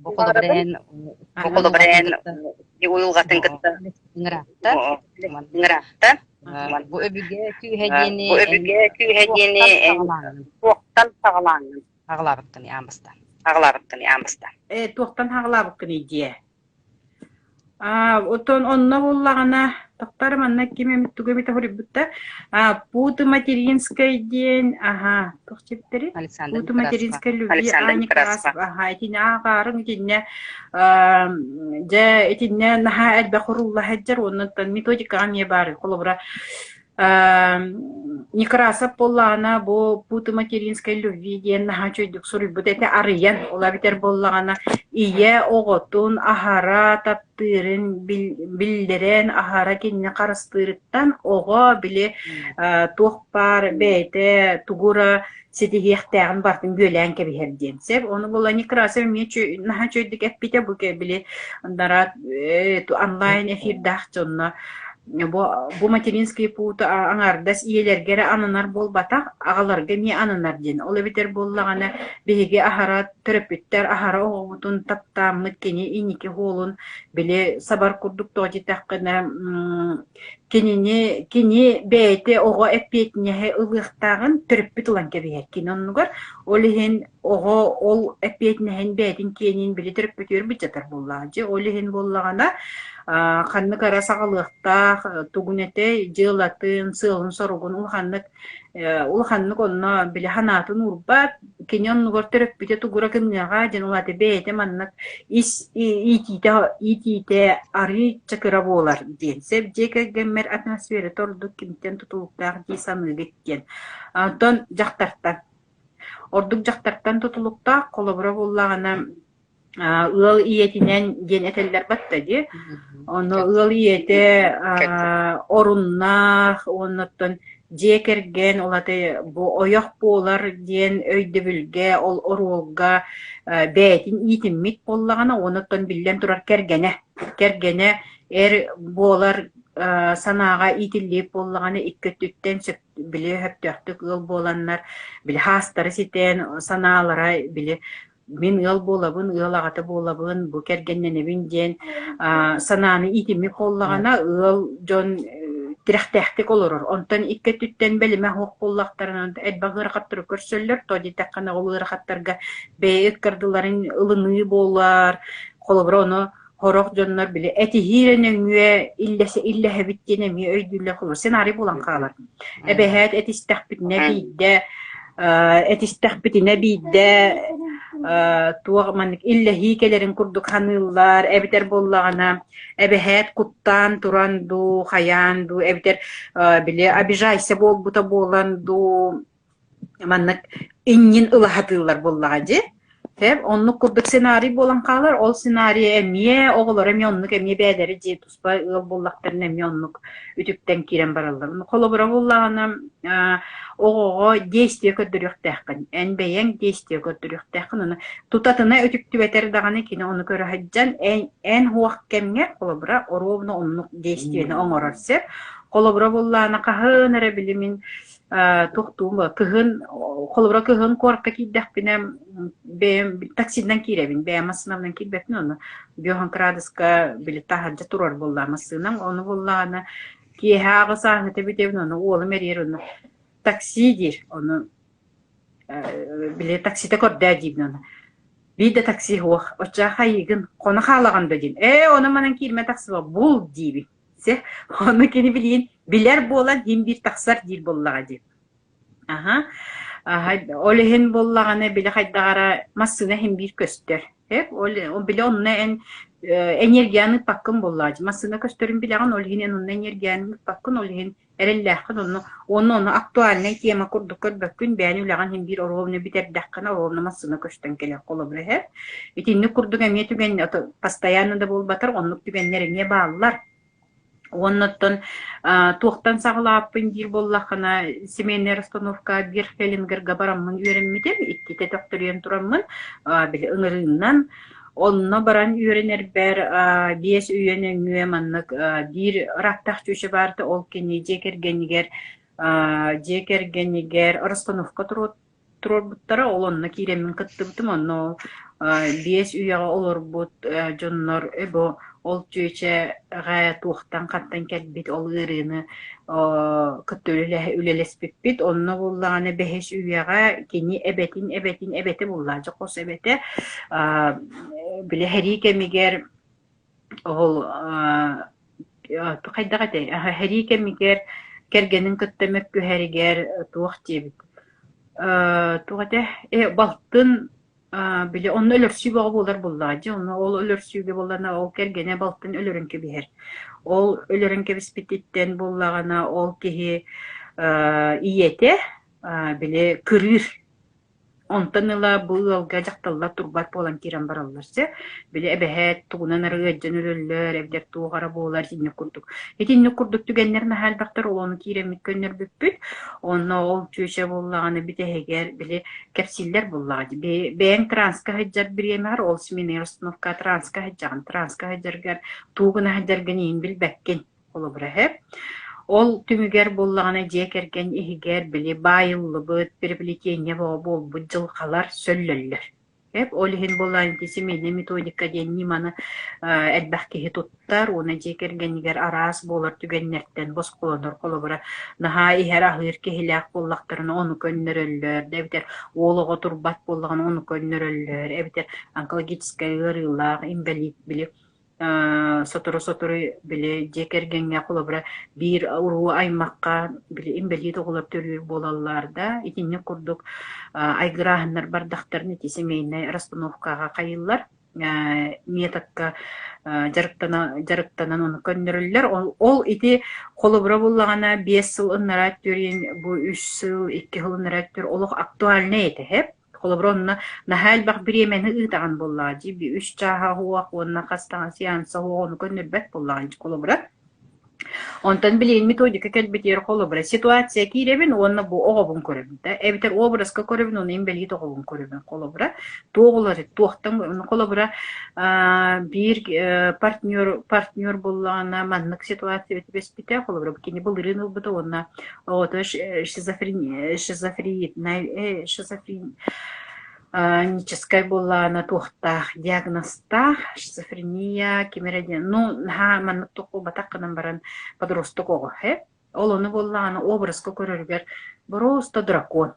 Бу холобура Бу холобура эн уйулҕатын кытта ыҥыраатта. ыҥыраатта. Бу өбүгэ күүһэ диэни Бу өбүгэ күүһэ диэни эн туохтан саҕалааҥҥын? Аҕалаабыккын аан бастаан. Аҕалаабыккын аан бастаан. Э, туохтан аҕалаабыккыный диэ? Аа, оттон онно буоллаҕына, тохтоор манна ким эмит тугу эмит суруйбут да, а, Путы материнской диэн, аһа, туох диэбиттэрий? Александр Путы Некрасова. материнской любви Александр А. Некрасова. Некрасов, аһа, итини ааҕаарыҥ итиннэ, аа, дьэ, итиннэ наһаа элбэх урулла сылдьар уонна оттон методикаҕа эмиэ баар. Холобура, Некрасов буоллаҕына бу «Путы материнской любви» диэн наһаа үчүгэйдик суруйбут этэ арыйан, ол эбэтэр буоллаҕына ийэ оҕотун аһара таптыырын биллэрэн, аһара кинини харыстыырыттан оҕо били туох баар бэйэтэ тугу эрэ ситиһиэхтээҕин барытын бүөлээн кэбиһэр диэн сөп. Ону була Некрасов эмиэ наһаа үчүгэйдик эппитэ бу били нараат онлайн эфирдаах дьонно бу, бу материнский путь аҥаардас ийэлэргэ эрэ ананар буолбатах, аҕаларга эмиэ ананар диэн. Ол эбэтэр буоллаҕына биһиги аһара төрөппүттэр аһара оҕобутун таптааммыт кини инники суолун били сабар курдук тоҕо диэтэххинэ Кинини кини бэйэтэ оҕо эппиэтинэһи ылыахтааҕын төрөппүт ылан кэбиһэр. Кини оннугар ол иһин оҕо ол эппиэтинэһин бэйэтин киэнин били төрөппүтүгэр былдьатар буоллаҕа. Дьэ ол иһин буоллаҕына ханнык эрэ саҕалыахтаах тугун этэй дьыалатын, сыалын-соругун улаханнык улаханнык онно били санаатын уурбат, кини оннугар төрөппүтэ тугура гыныаҕа диэн ол аата бэйэтэ маннык ис иитиитэ иитиитэ арыычча кыра буолар диэн сөп дьиэ кэргэммэр атмосферата ордук кимтэн тутулуктаах дии саныыгыт диэн. Онтон дьахтартан ордук дьахтартан тутулуктаах холобура буоллаҕына ыал ийэтинэн диэн этэллэр батта дии. Ону ыал ийэтэ оруннаах уонна оттон дьиэ кэргэн ол аты бу ойох буолар диэн өйдөбүлгэ ол оруолга бэйэтин иитиммит буоллаҕына уонна оттон биллэн турар кэргэнэ кэргэнэ эр буолар санааҕа иитиллибит буоллаҕына икки өттүттэн сөп били сөптөөхтүк ыал буоланнар били хаастара ситэн санаалара били мин ыал буолабын, ыал аҕата буолабын, бу кэргэннэнэбин диэн санааны иитиммит буоллаҕына, ыал дьон тирэхтээхтик олорор. Онтон икки өттүттэн бэлимэ суох буоллахтарына, элбэх ыарахаттары көрсөллөр. Тоҕо диэтэххинэ, ол ыарахаттарга бэйэ ыккардыларын ылыныы буолар. Холобура, ону сорох дьоннор били этиһии эрэ нөҥүө иллэсэ иллэһэбит диэн эмиэ өйдүүллэр холобур сценарий буолан хаалар. Эбэһээт этистэхпитинэ биирдэ этистэхпитинэ биирдэ туох маннык иллэһии кэлэрин курдук ханыыллар эбэтэр буоллаҕына эбэһээт куттаан туран дуу хайаан дуу эбэтэр били обижайся буолбута буолан дуу Маннык иннин ыла сатыыллар буоллаҕа дии. Сөп, оннук курдук сценарий буолан хаалар. Ол сценарий эмиэ оҕолоро эмиэ оннук эмиэ бэйэлэрэ дьиэ туспа ыал буоллахтарына эмиэ оннук үтүктэн киирэн бараллар. Холобура буоллаҕына, оҕоҕо действие көрдөрүөхтээххин. Эн бэйэҥ действие көрдөрүөхтээххин. Ону тутатына үтүктүбэтэр даҕаны кини ону көрө сылдьан эн, эн суох кэмҥэ холобура оруобуна оннук действиени оҥорор сөп. Холобура буоллаҕына хаһан эрэ били мин туохтуум кыһын холобура кыһын куоракка киирдэхпинэ бэйэм таксинан киирэбин бэйэм массыынабынан киирбэппин ону биохан кыраадыска били таһырдьа турар буоллаҕа массыынам ону буоллаҕына киэһэ аҕыс ааһыыта бүтэбин ону уолум эрийэр ону такси диир ону били таксита көрдөө диибин ону биир да такси суох оччоҕо хайыыгын хоно хаалаҕын да диин ээ ону манан киирмэ тахсыба бул диибин Сэ, ону кини билиин билэр буолан иһин биир тахсар диир буоллаҕа дии. Аһа. Аһа, ол иһин буоллаҕына били хайдаҕара массыына иһин биир көстөр. Эп, ол били онно эн энергияны ыппаккын буоллаҕа дии. Массыына көстөрүн билэҕин, ол иһин эн онно энергияны ыппаккын, ол иһин эрэллээххин онно уонна ону актуальнай тема курдук көрбөккүн, бэйэни үлэҕин иһин биир оруобуна бүтэрдэххинэ, оруобуна массыына көстөн кэлэр холобура иһэр. Итинник курдук эмиэ түгэн постоянно да буолбатар, оннук түгэннэр эмиэ бааллар. Уонна оттон туохтан саҕалааппын диир буоллаххына, семейная расстановка Бирхелингерга бараммын үөрэммитим, иккитэ төхтөрүйэн тураммын, били ыҥырыыннан Онно баран үөрэнэрбэр 5 үйэ нөҥүө маннык биир рактаах чүөчэ баарта ол кини дьиэ кэргэнигэр дьиэ кэргэнигэр расстановка туруорбуттара ол онно киирэммин кыттыбытым онно ол 5 үйэҕэ олорбут дьоннор бу ол чүөчэҕэ туохтан хантан кэлбит ол ыарыыны кытта үлэлэспиппит онно буоллаҕына бэһис үйэҕэ кини эбэтин эбэтин эбэтэ буоллаҕа дьэ хос эбэтэ били сэрии кэмигэр ол хайдах этэй сэрии кэмигэр кэргэнин кытта мөккүһэригэр туох диэбит туох этэ балтын били онно өлөрсүү бөҕө буолар буоллаҕа дии онно ол өлөрсүүгэ буоллаҕына ол кэргэнэ балтын өлөрөн кэбиһэр ол өлөрөн кэбиспититтэн буоллаҕына ол киһи ийэтэ били кырыыр. Онтон ыла бу ыалга дьахталлар турбат буолан киирэн бараллар сэ. Били эбэһээт тугунан эрэ ыалдьан өлөллөр, эбэтэр туох эрэ буолар итинник курдук. Итинник курдук түгэннэр наһаа элбэхтэр, ол ону киирэммит көннөрбүппүт. Онно ол чүөчэ буоллаҕына бүтэһигэр били кэпсииллэр буоллаҕа дии. Бэйэҥ транска сылдьар бириэмэҕэр ол сменный расстановка транска сылдьаҕын. Транска сылдьаргар тугу гына сылдьаргын иһин билбэккин. Холобура эһэ. Ол түмүгэр буоллаҕына дьиэ кэргэн иһигэр били баайыллыбыт, переплетение буолбут дьылҕалар сөллөллөр. Эп ол иһин буоллаҕына ити семейная методика диэн ньыманы элбэх киһи туттар уонна дьиэ кэргэнигэр араас буолар түгэннэртэн босхолонор. Холобура, наһаа иһэр-аһыыр киһилээх буоллахтарына ону көннөрөллөр, да эбэтэр уол оҕо турбат буоллаҕына ону көннөрөллөр, эбэтэр онкологическай ыарыылаах, инбэлиит били сотору-сотору били дьиэ кэргэҥҥэ холобура биир уруу аймахха били инбэлиит оҕолор төрүүр буолаллар да итинник курдук айгырааһыннар бардахтарын ити семейнай расстановкаҕа хайыллар методка дьарыктана дьарыктанан ону көннөрүллэр. Ол ити холобура буллаҕына 5 сыл ыннараа өттүөрүн бу 3 сыл 2 сыл ыннараа өттүөр олох актуальнай этэ һэп. Холобура, онно наһаа элбэх бириэмэни ыытаҕын буоллаҕа дии, үс чааһа уһуох уонна хас даҕаны сеанса уһуох ону көннөрбөт буоллаҕын дии, холобура. Онтон билигин методика кэлбитигэр холобура ситуация киирэбин уонна бу оҕобун көрөбүн да, эбэтэр образка көрөбүн уонна инбэлиит оҕобун көрөбүн холобура. Туох уларыт, туохтан холобура биир партнер партнер буоллаҕына маннык ситуация түбэспитэ, холобура кини былырыын ылбыта уонна оҕото шизофрения шизофренитнай шизофреническай буоллаҕына туохтаах диагнозтаах шизофрения ким эрэ диэн ну наһаа маннык туох буолбатах гынан баран подросток оҕо ол ону буоллаҕына образка көрөрүгэр просто дракон.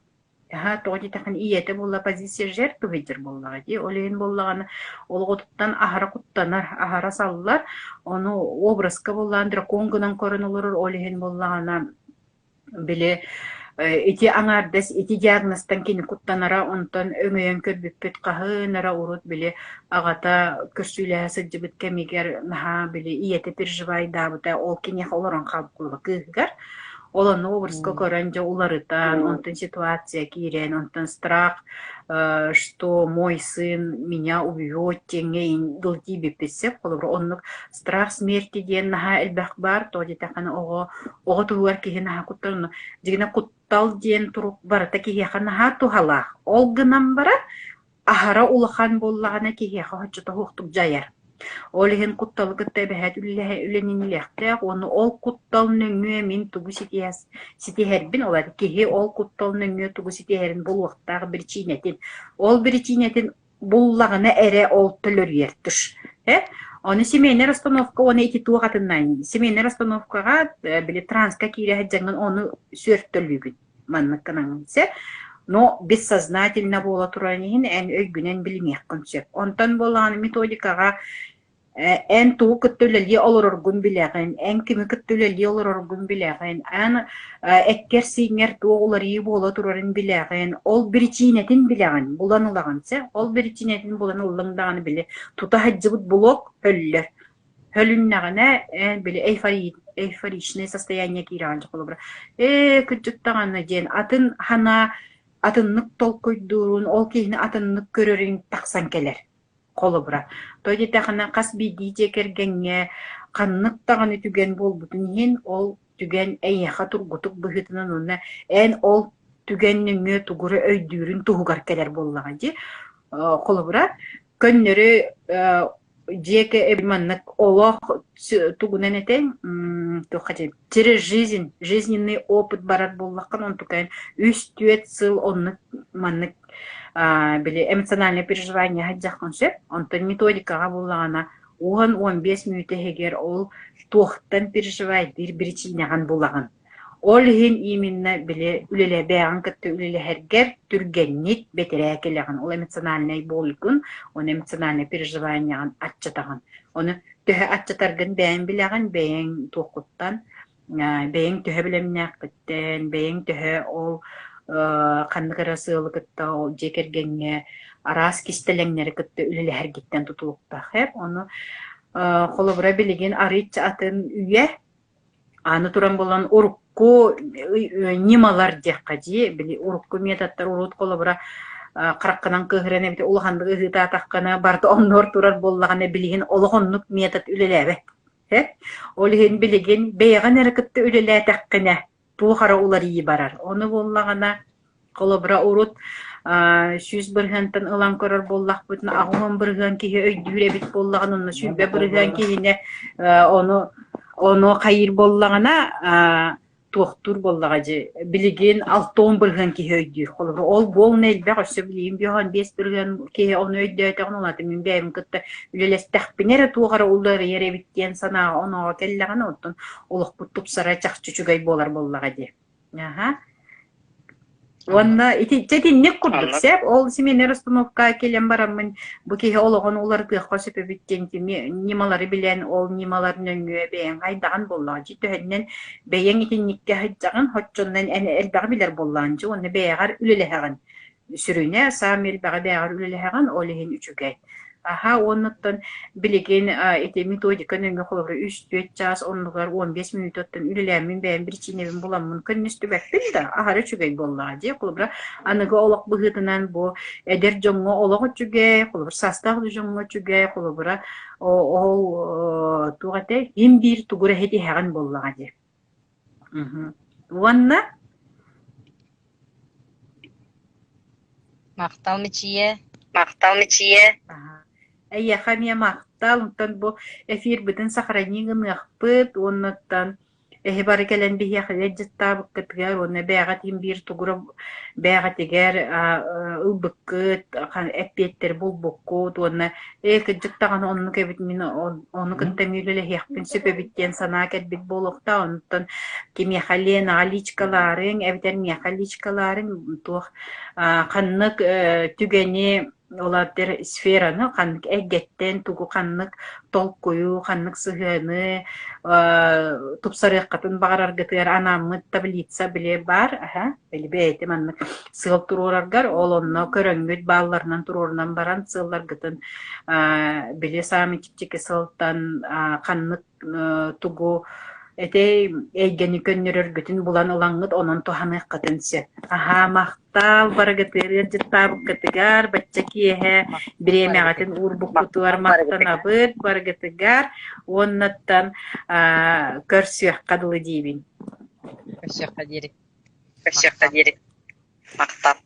Аһаа, тоҕо диэтэххинэ ийэтэ буолла позиция жертвы сылдьар буоллаҕа дии. Ол иһин буоллаҕына олоҕутуттан аһара куттанар, аһара саллар. Ону образка буоллаҕына дракон гынан көрөн олорор, ол иһин буоллаҕына били ити аҥаардас ити диагнозтан кини куттанара онтон өҥөйөн көрбүппүт хаһын эрэ урут били аҕата көрсүүлэһэ сылдьыбыт кэмигэр наһаа били ийэтэ переживайдаабыта ол киниэхэ олорон хаалбыт кыыһыгар. Ол онно образка көрөн дьэ уларытан, онтон ситуация киирэн, онтон страх, что мой сын меня убьет диэҥҥэ дыл тиийбиппит сөп. Холобура, оннук страх смерти диэн наһаа элбэх баар. Тоҕо диэтэххинэ оҕо оҕо туһугар киһи наһаа куттанар. Дьиҥинэ куттал диэн турук барыта киһиэхэ наһаа туһалаах. Ол гынан баран аһара улахан буоллаҕына киһиэхэ оччотоһуохтук дьайар. Ол иһин кутталы кытта эбэһээт үлэлэниниэхтээх уонна ол куттал нөҥүө мин тугу ситиһэрбин, ол киһи ол куттал нөҥүө тугу ситиһэрин булуохтаах биричиинэтин. Ол биричиинэтин буллаҕына эрэ ол төлөрүйэр тыш. Э? Ону семейнай расстановка уонна ити туох атыннаан семейнай расстановкаҕа били транска киирэ сылдьаҥҥын ону сүөртөлүүгүн. Маннык гынаҥын сөп. Но бессознательно буола турарын иһин эн өйгүнэн билиниэххин сөп. Онтон буоллаҕына методикаҕа эн тугу кытта үлэлии олороргун билэҕин, эн кими кытта үлэлии олороргун билэҕин, эн эккэр-сииҥҥэр туох уларыйыы буола турарын билэҕин, ол биричиинэтин билэҕин, булан ылаҕын сөп. Ол биричиинэтин булан ыллыҥ даҕаны били тута сылдьыбыт блок өллөр. Өлүннэҕинэ, били эйфоричное состояние киирэҕин дьэ холобура ээ кырдьык даҕаны диэн атын санаа атыннык толкуйдуурун, ол киһини атыннык көрөрүн тахсан кэлэр холобура. Тоҕо диэтэххинэ хас биирдии дьиэ кэргэҥҥэ ханнык даҕаны түгэн буолбутун иһин ол түгэн эйиэхэ тургутук быһыытынан уонна эн ол түгэн нөҥүө тугу эрэ өйдүүрүн туһугар кэлэр буоллаҕа дии. Холобура, көннөрү дьиэ маннык олох тугунан этэй туохха диэн через жизнь жизненный опыт барар буоллаххына онтукайын 3-4 сыл оннук маннык били эмоциональное переживание сылдьаххын сөп онтон методикаҕа буоллаҕына 10-15 мүнүүтэ иһигэр ол туохтан переживайдыыр биричиинэҕин булаҕын. Ол иһин именно били үлэлээбээҕин кытта үлэлэһэргэр түргэнник бэтэрээ кэлэҕин. Ол эмоциональнай болькун, уонна эмоциональнай переживанияҕын аччатаҕын. Ону төһө аччатаргын бэйэҥ билэҕин, бэйэҥ туоххуттан, бэйэҥ төһө бэлэмнээххиттэн, бэйэҥ төһө ол ханнык эрэ сыалы кытта ол дьиэ кэргэҥҥэ араас кистэлэҥнэри кытта үлэлэһэргиттэн тутулуктаах. Ону холобура билигин арыычча атын үйэ Аны туран буолан урукку ньымалар диэххэ дии, били урукку методтар урут холобура хараххынан кыыһыран эбэтэр улаханнык ыһыытаатаххына барыта оннугар турар буоллаҕына билигин олох оннук метод үлэлээбэт. Ол иһин билигин бэйэҕин эрэ кытта үлэлээтэххинэ туох эрэ уларыйыы барар. Ону буоллаҕына, холобура, урут 100 бырыһыантан ылан көрөр буоллахпытына, 80% киһи өйдүүр эбит буоллаҕына, онно 20% киһини ону ону хайыыр буоллаҕына, туохтуур буоллаҕа дьи. Билигин 60% киһи өйдүүр. Холобура, ол буолна элбэх, өссө билигин 55% киһи ону өйдөөтөҕүнэ, ол аата мин бэйэбин кытта үлэлэстэхпинэ эрэ туох эрэ уларыйар эбит диэн санааҕа онооҕо кэллэҕинэ, оттон олохпут тупсара чахчы үчүгэй буолар буоллаҕа дии. Аха. Уонна ити дьэ итинник курдук сөп. Ол сменер установка кэлэн бараммын бу киһи олоҕун уларытыахха сөп эбит диэн ньымалары билэн, ол ньымалар нөҥүө бэйэҥ хайдаҕын буоллаҕа дьи төһөннөн бэйэҥ итинниккэ сылдьаҕын, оччоннон эн элбэҕи билэр буоллаҕын дьи уонна бэйэҕэр үлэлэһэҕин. Сүрүнэ саамай элбэҕи бэйэҕэр үлэлэһэҕин, ол иһин үчүгэй. Аһа уоннуттан билигин ити методика нөҥүө холобура 3-4 чаас оннугар 15 мүнүүтэттэн үлэлээммин бэйэм биричиинэбин буламмын көннөстүбэппин да аһара үчүгэй буоллаҕа дии. Холобура аныгы олох быһыытынан бу эдэр дьоҥҥо олох үчүгэй, холобур саастаах да дьоҥҥо үчүгэй, холобура ол туох этэй им биир тугу эрэ иһэҕин буоллаҕа дии. Уонна Махтал Мичийэ. Махтал Мичийэ. Эйиэхэ эмиэ махтал. Онтон бу эфирбытын сохрани гыныахпыт уоннаттан эһи бары кэлэн биһиэхэ ыалдьыттаабыккытыгар уонна бэйэҕит иһин биир тугура бэйэҕитигэр ылбыккыт, эппиэттэри булбуккут уонна ээ кырдьык даҕаны оннук эбит мин ону кытта эмиэ үлэлэһиэхпин сөп эбит диэн санаа кэлбит буолуохтаах. Онтон кимиэхэ Ленаҕа личкалаарыҥ эбэтэр миэхэ личкалаарыҥ туох ханнык түгэни ол эбэтэр сфераны ханнык эйгэттэн тугу ханнык толкуйу, ханнык сыһыаны тупсарыаххытын баҕараргытыгар анааммыт таблица били баар, аһа, били бэйэтэ маннык сыал туруораргар, ол онно көрөҥҥүт баалларынан туруорунан баран сыалларгытын били саамай чэпчэки сылтан ханнык тугу этэй эйгэни көннөрөргүтүн булан ылаҥҥыт онон туһаныаххытын сөп. Аһаа, махтал барыгытыгар ыалдьыттаабыккытыгар, бачча киэһэ бириэмэҕитин уурбуккутугар махтанабыт барыгытыгар уоннаттан көрсүөххэ дылы диибин. Көрсүөххэ диэри. Көрсүөххэ диэри. Махтал.